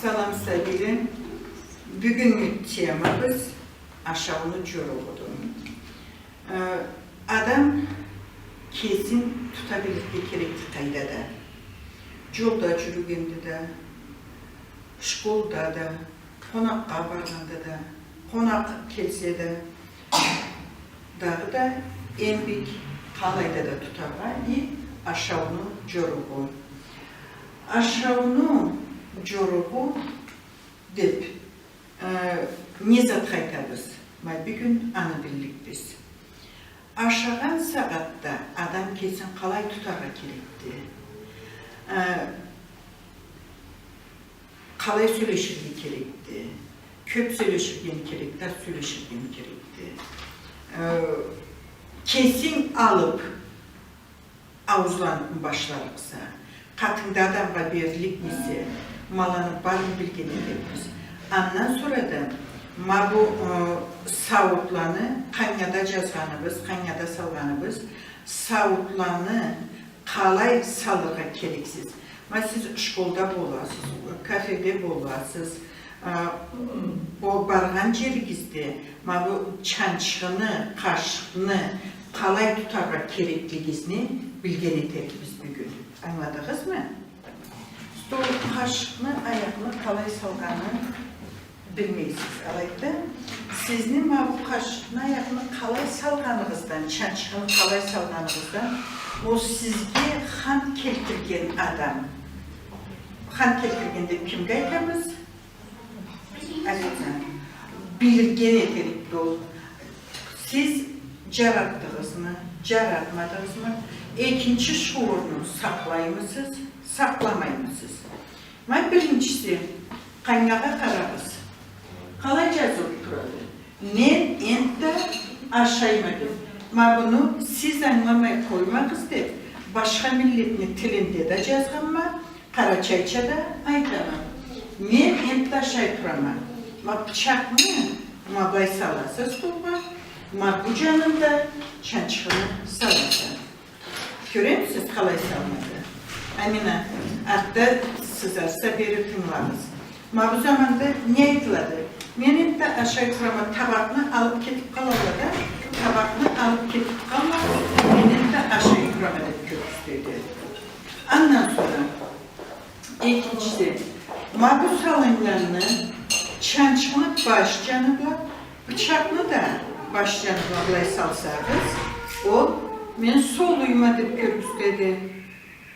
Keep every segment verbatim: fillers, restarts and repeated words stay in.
Салам, сабийле. Бюгюннгю темабыз ашауну джоругъуду. Э, адам кесин тута билирге керекди къайда да. Джолда джюрюгенде да, школда да, къонакъгъа баргъанда да, къонакъ келсе да, дагъыда эм бек къалайда да тутаргъа и ашауну джоругъу. Ашауну джоругъу деб, э, не затха айтабыз? Ма бюгюн аны билликбиз. Ашагъан сагъатда адам кесин къалай тутаргъа керекди? Э, къалай сёлеширге керекди? Кёб сёлеширгеми керекди, аз сёлеширгеми керекди? Э, кесинг алыб, ауузланыб башларыкъса, къатынгда адамгъа берликмисе, ма аланы барын билген этерикбиз. Андан сора да ма бу, э, сауутланы къангада джазгъаныбыз, къангада салгъаныбыз, сауутланы къалай салыргъа керексиз? Ма сиз школда боласыз, кафеде боласыз, а, бо-, баргъан джеригизде ма бу чанчхыны, къашыкъны къалай тутаргъа кереклигизни билген этерикбиз бюгюн. Ангыладыгъызмы? Стол, къашыкъны, аякъны къалай салгъанын билмейсиз. Алайды да, сизни ма бу къашыкъны, аякъны къалай салгъаныгъыздан, чанчхыны къалай салгъаныгъыздан, ол сизге хант келтирген адам. Хант келтирген деб кимге айтабыз? Официант. Билген этерикди ол. Сиз джаратдыгъызмы, джаратмадыгъызмы? Экинчи шуурну сакълаймысыз, сакъламаймысыз? Ма биринчиси, къангагъа къарагъыз. Къалай джазылыб турады? Мен энтда ашайма деб. Ма буну сиз ангыламай къоймагъыз деб, башха миллетни тилинде да джазгъанма, къарачайча да айтама. Мен энтда ашай турама. Ма бычакъны ма былай саласыз столгъа, ма бу джанында чанчхыны саласа. Кёремисиз, къалай салынады? Амина, артда сызарса, бери тынгылагъыз. Ма бу заманда не айтылады? Мен энтда ашай турама, табакъны алыб кетиб къалалла да, табакъны алыб кетиб къалмагъыз, мен энтда ашай турама деб кёргюзтеди. Андан сора, экинчиси, ма бу салыннганны чанчхыны баш джаны бла, бычакъны да баш джаны бла былай салсагъыз, ол мен солуйма деб кёргюзтеди.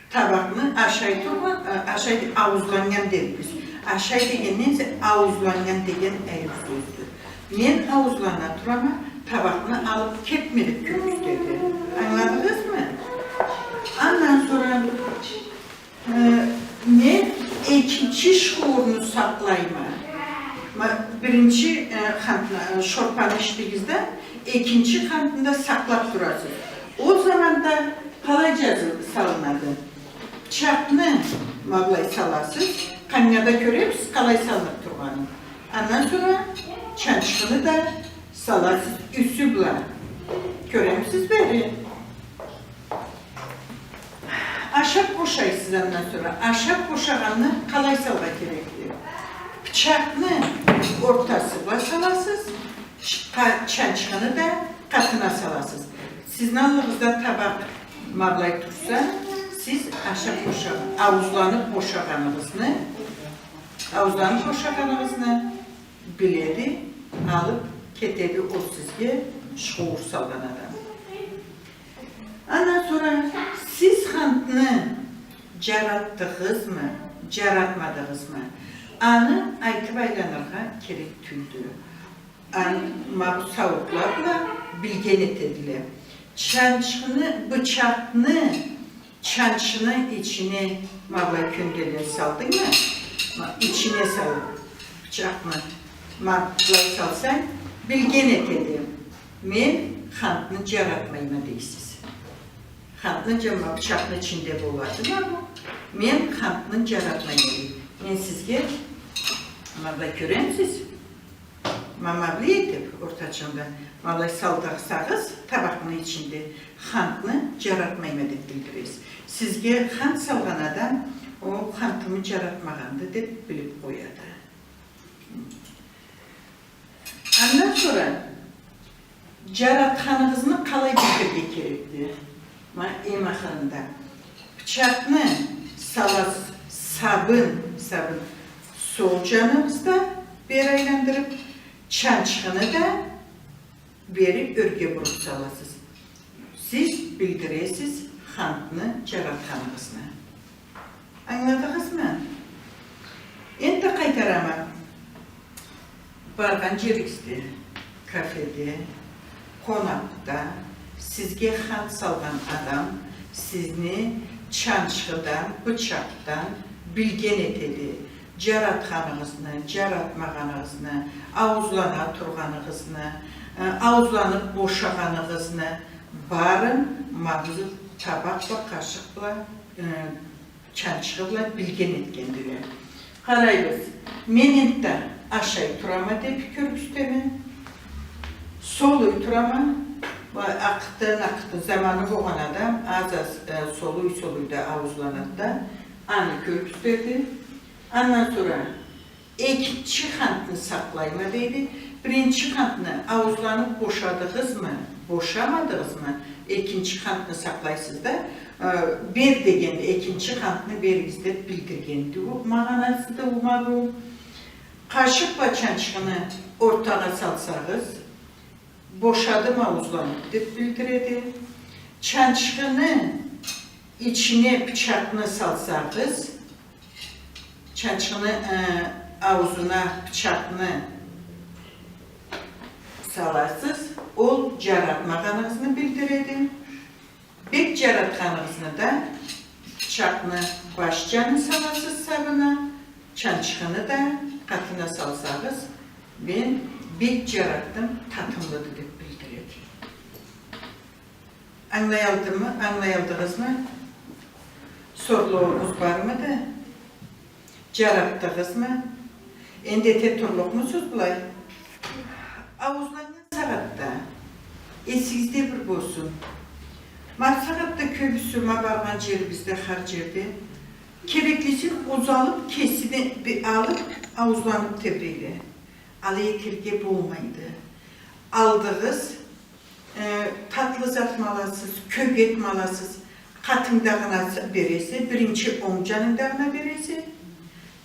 Табакъны ашай тургъан, а, ашай, ауузланнган дерикбиз. Ашай дегенден эсе ауузланнган деген ариу сёздю. Мен ауузлана турама, табакъны алыб кетме деб кёргюзтеди. Ангыладыгъызмы? Андан сора Э, мен экинчи шуурну сакълайма. Ма, биринчи, э, хантны, э, шорпаны ичдигиз да, экинчи хантны да сакълаб турасыз. Ол заманда къалай джазы-, салынады? Бычакъны ма былай саласыз, къангада кёремисиз къалай салыныб тургъанын. Андан сора чанчхыны да саласыз юсю бла. Кёремисиз бери? Ашаб бошайсыз, андан сора ашаб бошагъанны къалай салыргъа керекди? Бычакъны ортасы бла саласыз, чыкъа-, чанчхыны да къатына саласыз. Сизни аллыгъызда табакъ ма былай турса, сиз ашаб бошагъан, ауузланыб бошагъаныгъызны, ауузланыб бошагъаныгъызны биледи, алыб кетеди ол сизге шуур салгъан адам. Андан сора сиз хантны джаратдыгъызмы, джаратмадыгъызмы, аны айтыб айланыргъа керек тюлдю. Ан-, ма бу сауутла бла билген этедиле. Чанчхыны, бычакъны чанчхыны ичине ма былай кёнделен салдынгмы? Ма, ичине салыб, бычакъны ма былай салсанг, билген этеди. Мен хантны джаратмайма дейсиз. Хантны джа-, ма бычакъны ичинде болады ма бу. Мен хантны джаратмайма дейди. Мен сизге, ма былай кёремисиз? Ма, ма былай этиб, ортачында, ма былай салдырсагъыз, табакъны ичинде хантны джаратмайма деб билдиресиз. Сизге хант салгъан адам Ол хантымы джаратмагъанды деб билиб къояды. Андан сора джаратханыгъызны къалай билдирирге керекди? Ма, эм ахырында. Бычакъны саласыз, сабын, сабын сол джаныгъызда бери айландырыб, чанчхыны да бери ёрге буруб саласыз. Сиз билдиресиз хантны джаратханыгъызны. Ангыладыгъызмы? Энтда къайтарама. Баргъан джеригизде, кафеде, къонакъда, сизге хант салгъан адам сизни чанчхыдан, бычакъдан билген этеди. Джаратханыгъызны, джаратмагъаныгъызны, ауузлана тургъаныгъызны, э, ауузланыб бошагъаныгъызны барын ма бу табакъ бла, къашыкъ бла, э, чанчхы бла билген этгендиле. Къарайбыз. Мен энтда ашай турама деб кёргюзтеме. Солуй турама. Ва акъыртын-акъыртын заманы болгъан адам аз-аз, э, солуй-солуй да ауузланады да, аны кёргюзтеди. Андан сора экинчи хантны сакълайма дейди. Биринчи хантны ауузланыб бошадыгъызмы, бошамадыгъызмы, экинчи хантны сакълайсыз да, э, бер дегенди, экинчи хантны беригиз деб билдиргенди. Бу магъанасыды, ума бу. Къашыкъ бла чанчхыны ортагъа салсагъыз, бошадым ауузланыб деб билдиреди. Чанчхыны ичине бычакъны салсагъыз, чанчхыны, э, ауузуна бычакъны саласыз, ол джаратмагъаныгъызны билдиреди. Бек джаратханыгъызны да бычакъны баш джанын саласыз сабына, чанчхыны да къатына салсагъыз, мен бек джаратдым, татымлыды деб билдиреди. Ангылаялдымы, ангылаялдыгъызмы? Сорлугъугъуз бармыды? Джаратдыгъызмы? Энди эте турлукъмусуз былай? Ауузланнган сагъатда эсигизде бир болсун. Ма бусагъатда кёбюсю, ма баргъан джерибизде, хар джерде кереклисин узалыб, кесине бир алыб, ауузланыб тебрейле. Алай этерге болмайды. Алдыгъыз, э, татлы затмы аласыз, кёгетми аласыз, къатынгдагъына бересе, биринчи онг джанынгдагъына бересе,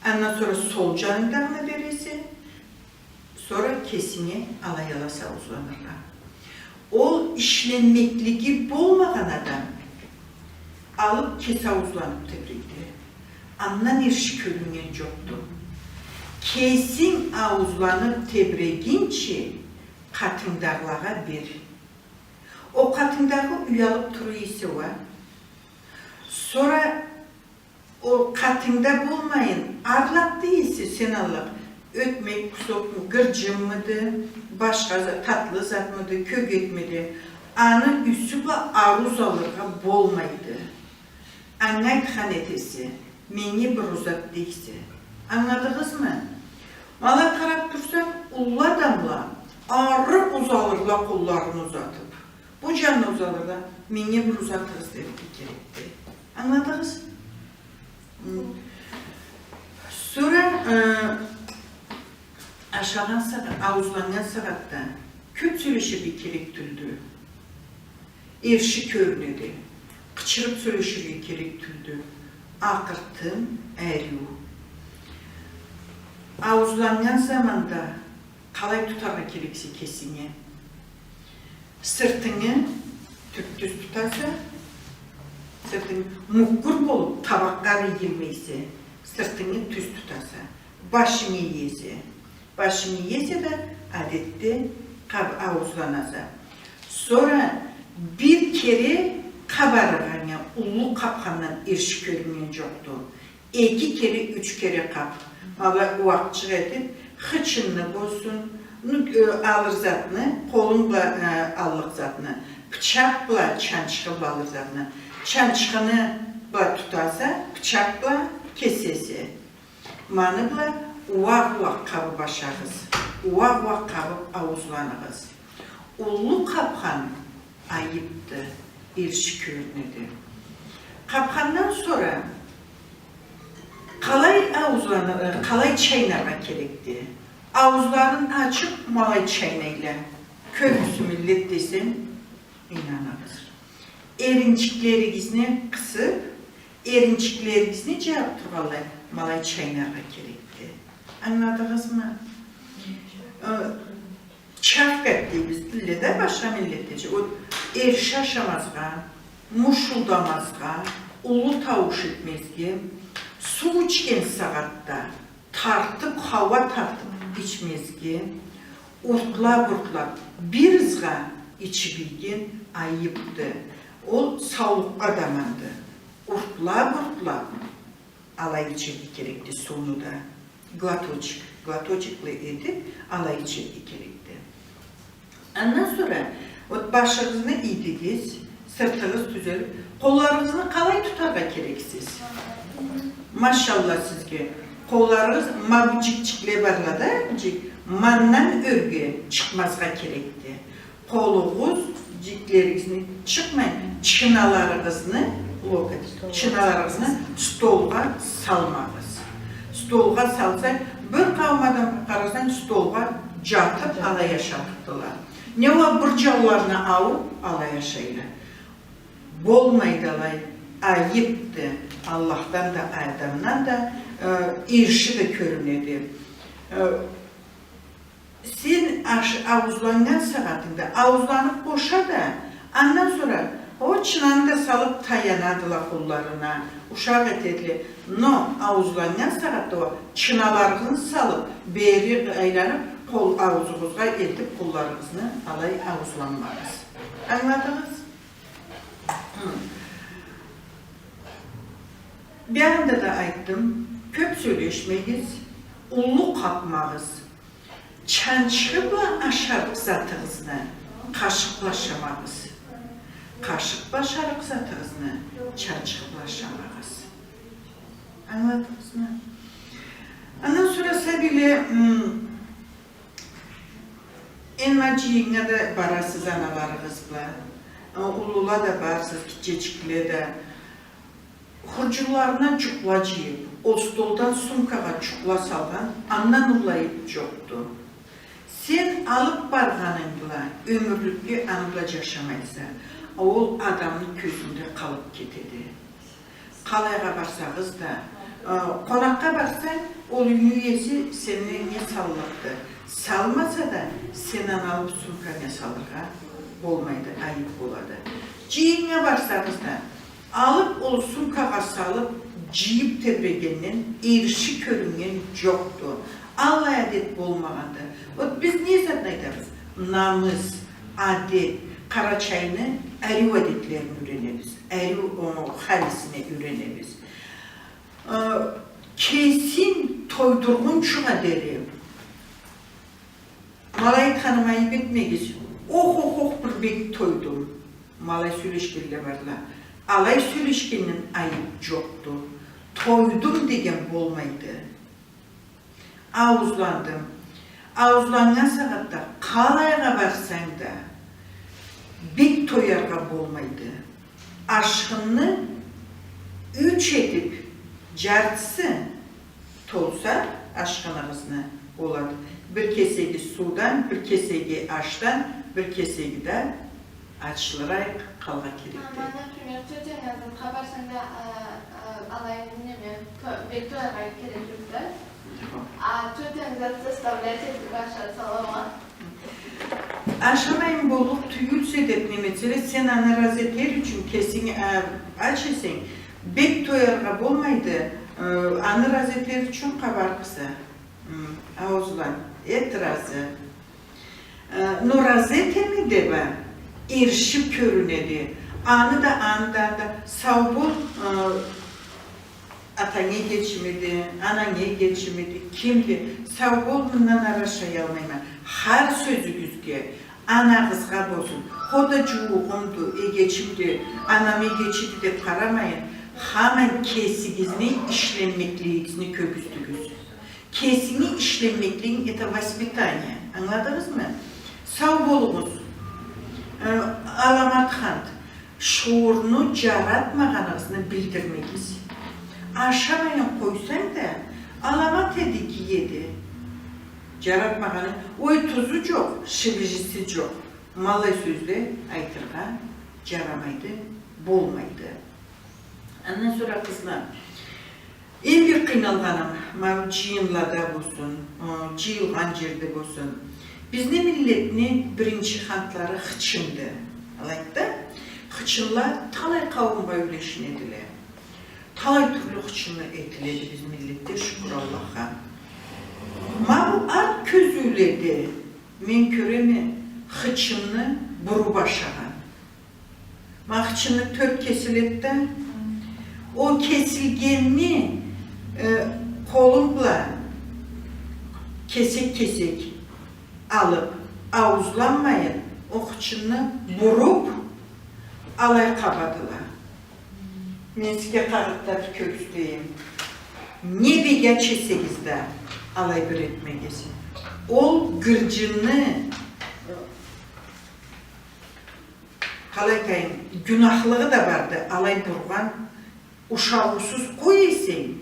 андан сора сол джанынгдагъына бересе, сора кесинге алай аласа ауузланыргъа. Ол ишленмеклиги болмагъан адам алыб кеси ауузланыб тебрейди. Андан эрши кёрюннген джокъду. Кесинг ауузланыб тебрегинчи къатынгдагъылагъа бер. Ол къатынгдагъы уялыб тура эсе уа. Сора ол къатынгда болмайын, арлакъда эсе, сен аллакъ, ётмек, кусокму, гырджынмыды, башха за-, татлы затмыды, кёгетмиди, аны юсю бла ауз алыргъа болмайды. Анга айтхан этесе, меннге бир узат дейсе. Ангыладыгъызмы? Ма алай къараб турсанг, уллу адамла ары узалырла къолларын узатыб. Бу джанына узалырла, меннге бир узатыгъыз дерге керекди. Ангыладыгъыз? М. Сора, э, ашагъан сагъа-, ауузланнган сагъатда кёб сёлеширге керек тюлдю. Эрши кёрюнеди. Къычырыб сёлеширге керек тюлдю. Акъыртын, ариу. Ауузланнган заманда къалай тутаргъа керексе кесинги? Сыртынгы тюп-тюз тутаса, сыртынг муккур болуб, табакъгъа ары ийилмейсе, сыртынгы тюз тутаса, башынгы иесе, башынгы иесе да, адетде, къаб-, ауузланаса. Сора бир кере къабарыргъа, уллу къабхандан эрши кёрюннген джокъду. Эки кере, юч кере къаб. Ма алай уакъчыкъ этиб, хычынны болсун, ну, э, алыр затны, къолунг бла, э, аллыкъ затны, бычакъ бла, чанчхы бла алыр затны. Чанчхыны бла тутаса, бычакъ бла кесесе. Ма аны бла уакъ-уакъ къабыб ашагъыз, уакъ-уакъ къабыб ауузланыгъыз. Уллу къабхан айыбды, эрши кёрюнеди. Къабхандан сора Къалай ауузланы-, э, къалай чайнаргъа керекди? Ауузларын ачыб, ма алай чайнайла. Кёбюсю миллет десем, ийнаныгъыз. Эринчиклеригизни къысыб, эринчиклеригизни джабыб тургъанлай, ма алай чайнаргъа керекди. Ангыладыгъызмы? Э, Чавкать дейбиз, тилде да башха миллетлеча. Ол эрши ашамазгъа, мушулдамазгъа, уллу таууш этмезге, суу ичген сагъатда тартыб, хауа тартыб ичмезге, уртлаб-уртлаб, бир ызгъа ичиб ийген айыбды. Ол саулукъгъа да аманды. Уртлаб-уртлаб, алай ичерге керекди сууну да. Глоточек, глоточекла этиб, алай ичерге керекди. Андан сора, вот, башыгъызны ийдигиз, сыртыгъыз тюзелиб, къолларыгъызны къалай тутаргъа керексиз? Машалла сизге. Къолларыгъыз ма бу джикчикле барла да, джик, ма андан ёрге чыкъмазгъа керекди. Къолугъуз, джиклеригизни чыкъмай, чыналарыгъызны, локоть, чыналарыгъызны столгъа салмагъыз. Столгъа салса, бир къауум адам къарасанг, столгъа джатыб, алай ашарыкъдыла. Не уа бир джауларына аууб, алай ашайла. Болмайды алай, айыбды. Аллахдан да, адамдан да, э, эрши да кёрюнеди. Э, Сен аш-, ауузланнган сагъатынгда, ауузланыб боша да, андан сора, о, чынаны да салыб таянадыла къолларына, ушакъ этедиле. Но ауузланнган сагъатда о, чыналарыгъызны салыб, бери айланыб, къол ауузугъузгъа элтиб, къолларыгъызны алай ауузланмагъыз. Ангыладыгъыз? Хы. Биягъында да айтдым, кёб сёлешмегиз, уллу къабмагъыз. Чанчхы бла ашарыкъ затыгъызны къашыкъ бла ашамагъыз. Къашыкъ бла ашарыкъ затыгъызны чанчхы бла ашамагъыз. Ангыладыгъызмы? Андан сора сабийле, м, энди ма джыйыннга да барасыз аналарыгъыз бла. Э, уллула да барсыз, гитчечикле да. Хурджунларына джукъла джыйыб, ол столдан сумкагъа джукъла салгъан, андан уллу айыб джокъду. Сен алыб баргъанынг бла, ёмюрлюкге аны бла джашамайса, а ол адамны кёзюнде къалыб кетеди. Къалайгъа барсагъыз да, э, къонакъгъа барсанг, ол юйню иеси сеннге не саллыкъды. Салмаса да, сен аны алыб сумканга салыргъа болмайды, айыб болады. Джыйыннга барсагъыз да, алыб, ол сумкагъа салыб, джыйыб тебрегенден эрши кёрюннген джокъду. Аллай адет болмагъанды. Вот биз не затны айтабыз? Намыс, адет, Къарачайны ариу адетлерин юренебиз, ариу, о, халисине юренебиз. Э, кесинг тойдургъунчугъа дери Ма алай айтханыма айыб этмегиз. Ох, ох, ох, бир бек тойдум. Ма алай сёлешгенле барла. Алай сёлешгенден айыб джокъду. Тойдум деген болмайды. Ауузландым. Ауузланнган сагъатда къалайгъа барсанг да, бек тояргъа болмайды. Ашхынны юч этиб, джартысы толса ашхыныгъызны болады. Бир кесеги суудан, бир кесеги ашдан, бир кесеги да ачлырай къалгъа керекди. Ма, например, тётенг азытха барсанг да, а, а, алай неме, то-, бек тояргъа керек джокъ да. А тётенг зат заставлять этиб ашатса, алай ма? Ашамайын боллукъ тюйюлсе деб неме этселе, сен аны ыразы этер ючюн кесинг, а, ач эсенг, бек тояргъа болмайды, э, аны ыразы этер ючюн къабарыкъса. М, ауузлан, эт ыразы. Э, но ыразы этеме деб а, эршиб кёрюнеди. Аны да, аны да, аны да, сау бол, э, Атанг эгечимиди, ананг эгечимиди, кимди? Сау бол, мындан ары ашаялмайма. Хар сёзюгюзге, анагъызгъа болсун, хо да джууугъумду, эгечимди, анам эгечиди деб къарамайын, хаман кесигизни ишленмеклигигизни кёргюзтюгюз. Кесинги ишленмеклигинг, это воспитание. Ангыладыгъызмы? Сау болугъуз. Э, аламат хант. Шуурну джаратмагъаныгъызны билдирмегиз. Ашамайын къойсанг да, аламат эди, гий эди. Джаратмагъаны, ой, тузу джокъ, шибижиси джокъ. Ма аллай сёзле айтыргъа джарамайды, болмайды. Андан сора, къызла, эм бир къыйналгъаным, ма бу джыйынлада болсун, ы, джыйылгъан джерде болсун. Бизни миллетни биринчи хантлары хычынды. Алайды да, хычынла талай къауумгъа юлешинедиле. Талай тюрлю хычынлы этиледи бизни миллетде, шукур Аллахха. Ма бу арт кёзюуледе мен кёреме хычынны буруб ашагъан. Ма хычынны тёрт кесиледи да, ол кесилгенни, э, къолунг бла кесек-кесек алыб, ауузланмайын, ол хычынны буруб, алай къабадыла. Мен сизге къагъытда бир кёргюзтейим. Не бек ач эсегиз да, алай бир этмегиз. Ол гырджынны, къалай айтайым, гюнахлыгъы да барды, алай бургъан. Ушагъыусуз къой эсенг,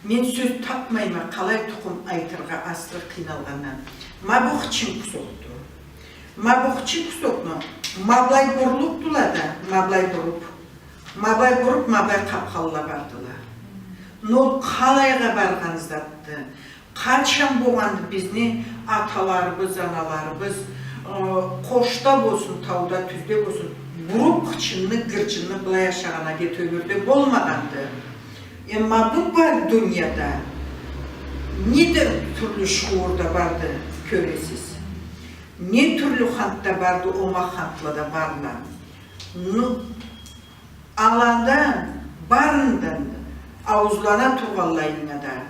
мен сёз тапмайма, къалай тукъум айтыргъа, асыры къыйналгъандан. Ма бу хычын кусокду. Ма бу хычын кусокну ма былай бурлукъдула да, ма былай буруб, ма былай буруб, ма былай къабханла бардыла. Но къалайгъа баргъан затды. Къачан болгъанды бизни аталарыбыз, аналарыбыз, ы, къошда болсун, тауда, тюзде болсун, буруб хычынны, гырджынны былай ашагъан адет ёмюрде болмагъанды. Эмма бу бар дунияда не да тюрлю шуурда барды, кёресиз. Не тюрлю хантда барды, омакъ хантлада барла. Ну, алада барындан ауузлана тургъанлайына да,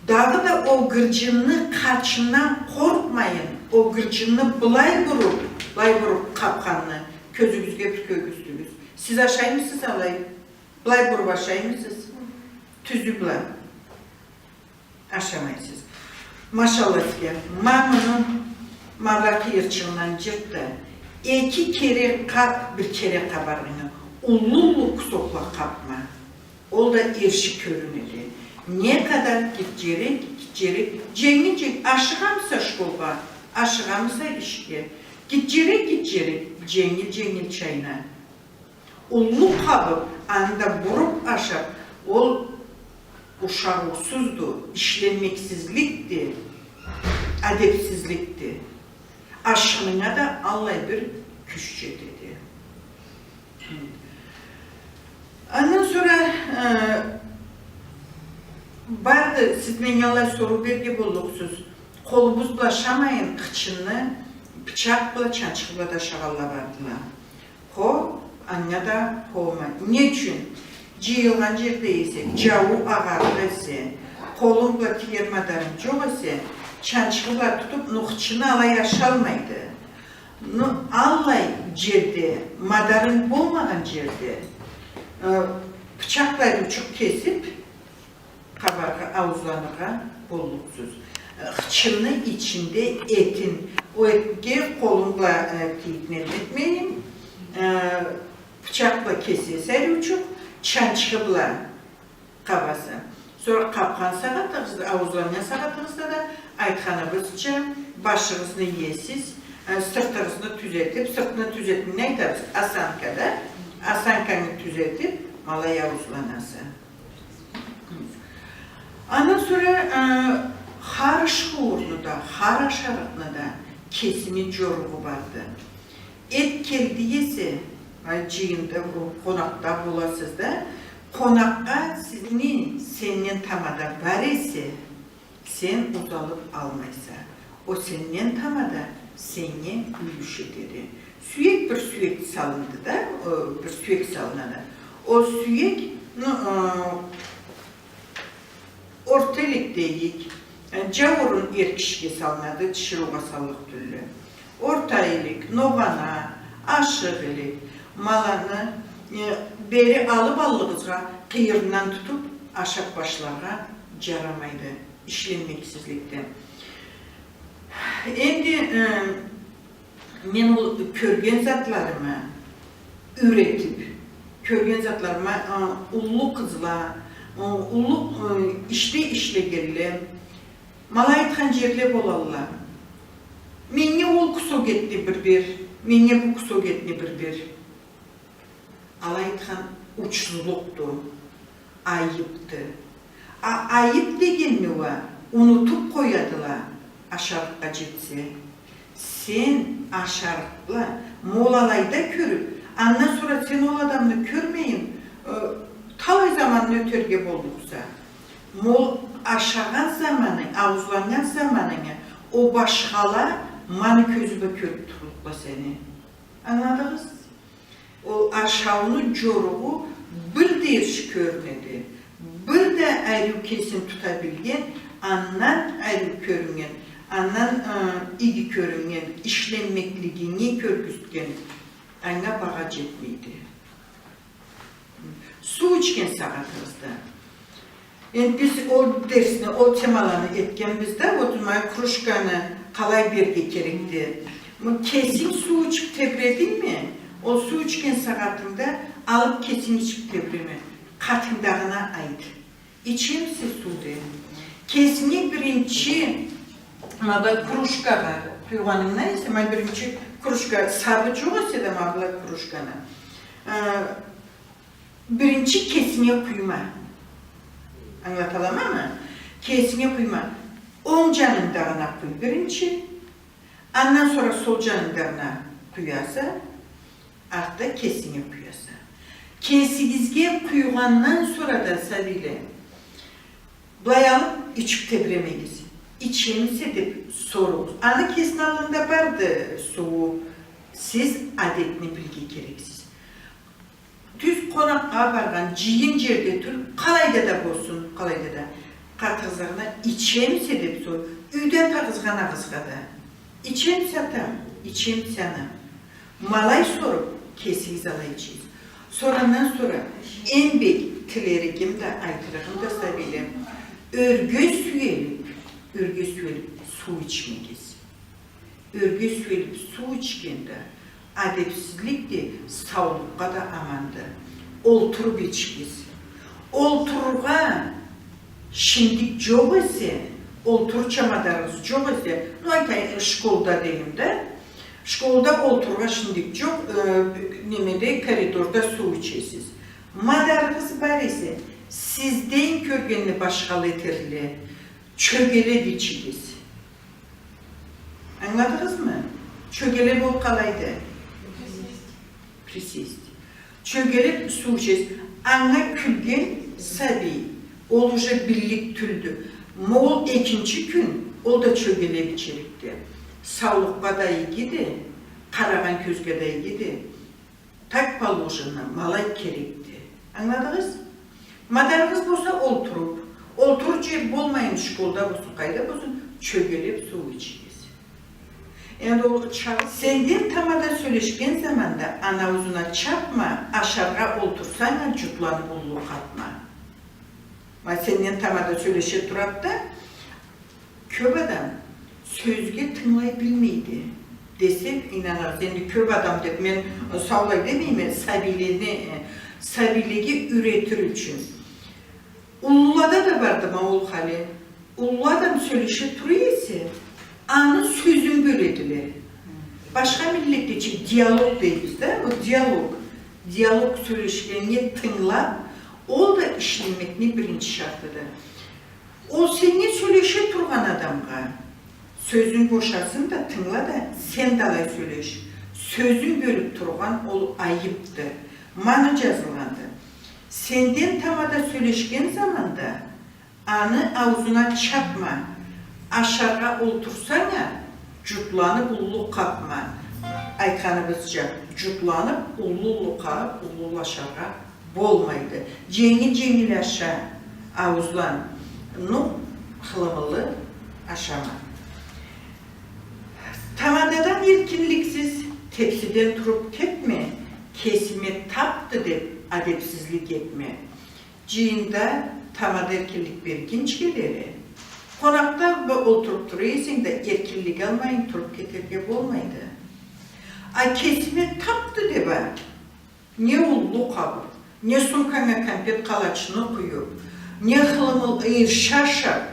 дагъыда ол гырджынны къачындан къоркъмайын, ол гырджынны былай буруб, былай буруб къабханны кёзюгюзге бир кёргюзтюгюз. Сиз ашаймысыз алай? Былай буруб ашаймысыз? Тюзю бла. Ашамайсыз. Машалла сизге. Ма муну, ма былай къыйырчыгъындан джырт да, эки кере къаб, бир кере къабаргъынгы. Уллу-уллу кусокла къабма. Ол да эрши кёрюнеди. Не къадар гитчерек, гитчерек, дженгил-дженгил, ашыгъамыса школгъа, ашыгъамыса ишге, гитчерек, гитчерек, дженгил-дженгил чайна. Уллу къабыб, анда буруб ашаб, ол ушагъыусузду, ишленмексизликди, адебсизликди. Ашхынынга да аллай бир кюч джетеди. Андан сора, э, барды, сиз меннге аллай соруу берген боллукъсуз. Къолубуз бла ашамайын, хычынны бычакъ бла, чанчхы бла да ашагъанла бардыла. Хо, анга да хома. Не ючюн? Джыйылгъан джерде эсе, джауу агъарыкъ эсе, къолунг бла тиер мадарынг джокъ эсе, чанчхы бла тутуб, ну, хычынны алай ашалмайды. Ну, аллай джерде, мадарынг болмагъан джерде, э, бычакъ бла ариучукъ кесиб, къабаргъа, ауузланыргъа боллукъсуз. Э, хычынны ичинде этин, ол этге къолунг бла, э, тийиб нетмейин, э, бычакъ бла кесесе ариучукъ, чанчхы бла къабаса. Сора къабхан сагъатыгъыз, ауузланнган сагъатыгъызда да, айтханыбызча, башыгъызны иесиз, э, сыртыгъызны тюзетиб, сыртны тюзетиб, не айтабыз? Осанка да, осанкангы тюзетиб, ма алай ауузланаса. Андан сора, э, хар иш-ууурну да, хар ашарыкъны да кесини джоругъу барды. Эт келди эсе, ай, джыйында, къонакъда боласыз да, къонакъгъа сизни сенден тамада бар эсе, сен узалыб алмайса. Ол сенден тамада сеннге юлюш этеди. Сюек, бир сюек салынды да, э, бир сюек салынады. Ол сюек, ну, э, орта илик дейик, э, джауурун эр кишиге салынады, тиширыугъа саллыкъ тюлдю. Орта илик, ногъана, ашыкъ илик, ма аланы, э, бери алыб аллыгъызгъа, къыйырындан тутуб ашаб башларгъа джарамайды. Ишленмексизликди. Энди, э, мен ол кёрген затларыма юретиб, кёрген затларыма, э, уллу къызла, Уллу, э, ишде ишлегенле, ма алай айтхан джерле болалла. Меннге ол кусок этни бир бер, меннге бу кусок этни бир бер. Алай айтхан учузлукъду, айыбды. А айыб дегенни уа унутуб къоядыла, ашарыкъгъа джетсе. Сен ашарыкъ бла, ма ол алайда кёрюб, андан сора сен ол адамны кёрмейин, э, талай заманны ётерге боллукъса. Ма ол ашагъан заманынг, ауузланнган заманынг, ол башхала ма аны кёзю бла кёрюб турлукъла сени. Ангыладыгъыз? Ол ашауну джоругъу бир да эрши кёрюнеди. Бир да ариу кесин тута билген, андан ариу кёрюннген, андан, ы, иги кёрюннген, ишленмеклигинги кёргюзтген, анга багъа джетмейди. Суу ичген сагъатыгъызда. Энди биз ол дерсни, ол темаланы этгенбиз да, вот, ма, кружканы къалай берирге керекди. Ма кесинг суу ичиб тебредингми, ол суу ичген сагъатынгда алыб кесинг ичиб тебреме. Къатынгдагъына айт. Ичемисе суу, де. Кесинге биринчи, ма, былай кружкагъа къуйгъанынгдан эсе, ма, биринчи кружка, сабы джокъ эсе да, ма, былай кружканы. Э, Биринчи кесинге къуйма. Ангылаталамамы? Кесинге къуйма. Онг джанынгдагъына къуй биринчи. Андан сора сол джанынгдагъына къуяса, артда кесинге къуяса. Кесигизге къуйгъандан сора да, сабийле, былай алыб ичиб тебремегиз. Ичемисе деб соругъуз. Аны кесини аллында барды сууу. Сиз адетни билирге керексиз. Тюз къонакъгъа баргъан, джыйын джерде тюл, къалайда да болсун, къалайда да. Къатыгъызгъа ичемисе деб сор, юйде атагъызгъа, анагъызгъа да. Ичемисе, атам, ичемисе, анам. Ма алай соруб, кесигиз алай ичигиз. Сора андан сора эм бек тилеригим да, айтырыгъым да, сабийле, ёрге сюелиб, ёрге сюелиб суу ичмегиз. Ёрге сюелиб суу ичген да адебсизликди, саулукъгъа да аманды. Олтуруб ичигиз. Олтурургъа шиндик джокъ эсе, олтурурча мадарыгъыз джокъ эсе, ну, айтайыкъ, школда дейим да, школда олтурургъа шиндик джокъ, э, немеде, коридорда суу ичесиз. Мадарыгъыз бар эсе, сизден кёргенни башхала этерле, чёгелеб ичигиз. Ангыладыгъызмы? Чёгелеб ол къалайды? Присесть. Чёгелеб суу ичесиз. Анга кюлген сабий, ол уже биллик тюлдю. Ма ол экинчи кюн ол да чёгелеб ичерикди. Саулукъгъа да игиди, къарагъан кёзге да игиди. Так положено, ма алай керекди. Ангыладыгъыз? Мадарыгъыз болса, олтуруб, олтурурча джер болмайын, школда болсун, къайда болсун, чёгелеб суу ичигиз. Энди ол чагъы, сенден тамада сёлешген заманда аны аузуна чабма, ашаргъа олтурсанг а, джутланыб уллу къабма. Ма сенден тамада сёлеше турады да, кёб адам сёзге тынгылай билмейди десек, ийнанырсыз. Энди кёб адам деб мен, э, саулай демейме, сабийлени, э, сабийлеге юретир ючюн. Уллулада да барды ма ол хали. Уллу адам сёлеше тура эсе, аны сёзюн бёледиле. Башха миллетдеча диалог дейбиз да, ол диалог. Диалог сёлешгеннге тынгылаб, ол да ишленмекни биринчи шартыды. Ол сеннге сёлеше тургъан адамгъа сёзюн бошасын да, тынгыла да, сен да алай сёлеш. Сёзюн бёлюб тургъан ол айыбды. Ма аны джазылгъанды. Сенден тамада сёлешген заманда аны аузуна чабма. Ашаргъа олтурсанг а, джутланыб уллу къабма. Айтханыбызча, джутланыб уллу-уллу къабыб, уллу-уллу ашаргъа болмайды. Дженгил-дженгил аша, ауузлан, ну, хылымылы ашама. Тамададан эркинликсиз тепсиден туруб кетме, кесиме табды деб адебсизлик этме. Джыйында тамада эркинлик бергинчиге дери, къонакъда б-, олтуруб тура эсенг да, эркинлик алмайын туруб кетерге болмайды. А кесиме табды деб а, не уллу къабыб, не сумканга конфет къалачны къуюб, Не хылымыл, ы, шаршап,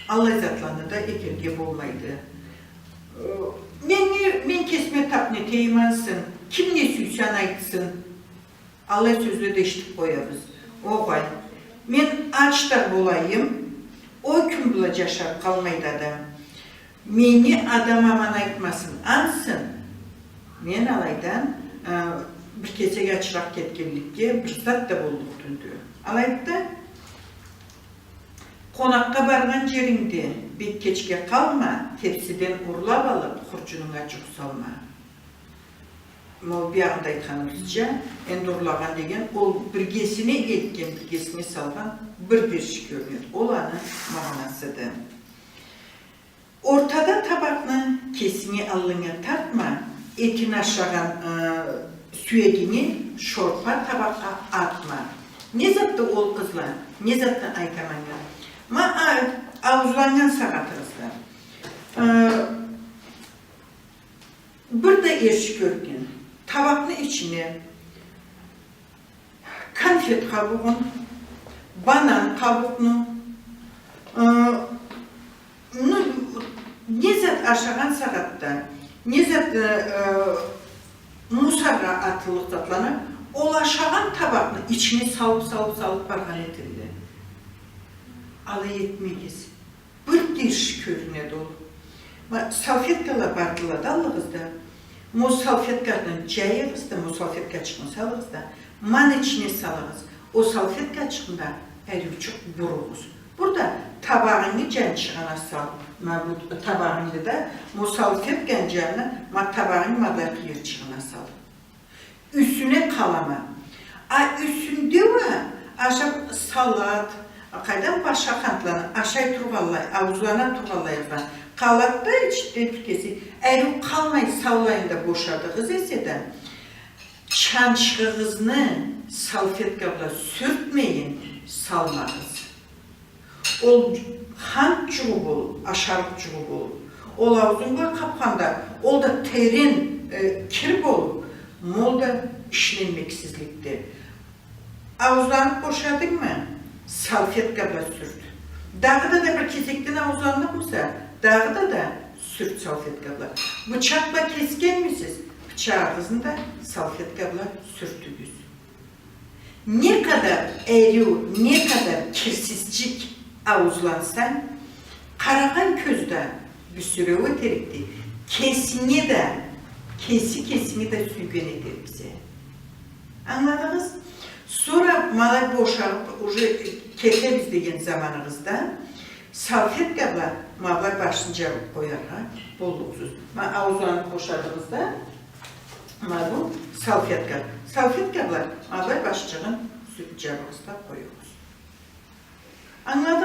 аллай затланы да этерге болмайды. Э, мен не, мен кесиме тап не этейим ансы, ким не сюйсе айтсын. Аллай сёзле да эшитип къоябыз. Огъай, мен ач да болайым, ол кюн бла джашап къалмайды адам. Мени адам аман айтмасын, ансы. Мен алайдан, э, бир кесек ачыракъ кетгенликге бир зат да боллукъ тюлдю. Алайды да, къонакъгъа баргъан джерингде бек кечге къалма, тепсиден урлап алып, хурджунунга джукъ салма. Ма ол биягъында айтханыбызча, энди урлагъан деген, ол биргесине элтген, биргесине салгъан бир дериш кёрюнеди. Ол аны магъанасыды. Ортада табакъны кесинги аллынга тартма, этин ашагъан, э, сюегинги шорпа табакъгъа атма. Не затды ол, къызла? Не затды айтама анга? Ма, а, ауузланнган сагъатыгъызда, э, бир да эрши кёрген табакъны ичине конфет къабугъун, банан къабукъну, э, ну, не зат ашагъан сагъатда, не зат, э, э, мусоргъа атыллыкъ затланы, ол ашагъан табакъны ичине салып, салып, салып баргъан этелле. Алай этмегиз. Бир дериш кёрюнеди ол. Ма, салфеткала бардыла да аллыгъызда. Ма ол салфетканы джайыгъыз да, ма ол салфеткачыкъны салыгъыз да, ма аны ичине салыгъыз. Ол салфеткачыкъны да ариучукъ буругъуз. Бур да табагъынгы джанчыгъына сал. Ма бу табагъынгы да, ма ол салфетканы джанына, ма табагъынгы ма былай къыйырчыгъына сал. Юсюне къалама. А юсюнде уа ашап салат, а къайдам, башха хантланы ашай тургъанлай, ауузлана тургъанлай къалады да, ичинде бир кесек, ариу къалмай, саулайын да бошадыгъыз эсе да, чанчхыгъызны салфетка бла сюртмейин салмагъыз. Ол хант джугъу болуп, ашарыкъ джугъу болуп, ол ауузунга къапханда, ол да терен, э, кир болуп, ма ол да ишленмексизликди. Ауузланып бошадынгмы, салфетка бла сюрт. Дагъыда да бир кесекден ауузланныкъмыса, дагъыда да сюрт салфетка бла. Бычакъ бла кесгенмисиз, бычагъыгъызны да салфетка бла сюртюгюз. Не къадар ариу, не къадар кирсизчик ауузлансанг, къарагъан кёз да бюсюреу этерикди, кесинге да, кеси кесинге да сюйген этериксе. Ангыладыгъыз? Сора ма алай бошагъып, уже кетебиз деген заманыгъызда, салфетка бла ма былай башын джабып къояргъа боллукъсуз. Ма ауузланып бошадыгъыз да, ма бу салфетка. Салфетка бла ма былай башчыгъын сю-, джабыгъыз да къоюгъуз. Ангыладыгъыз?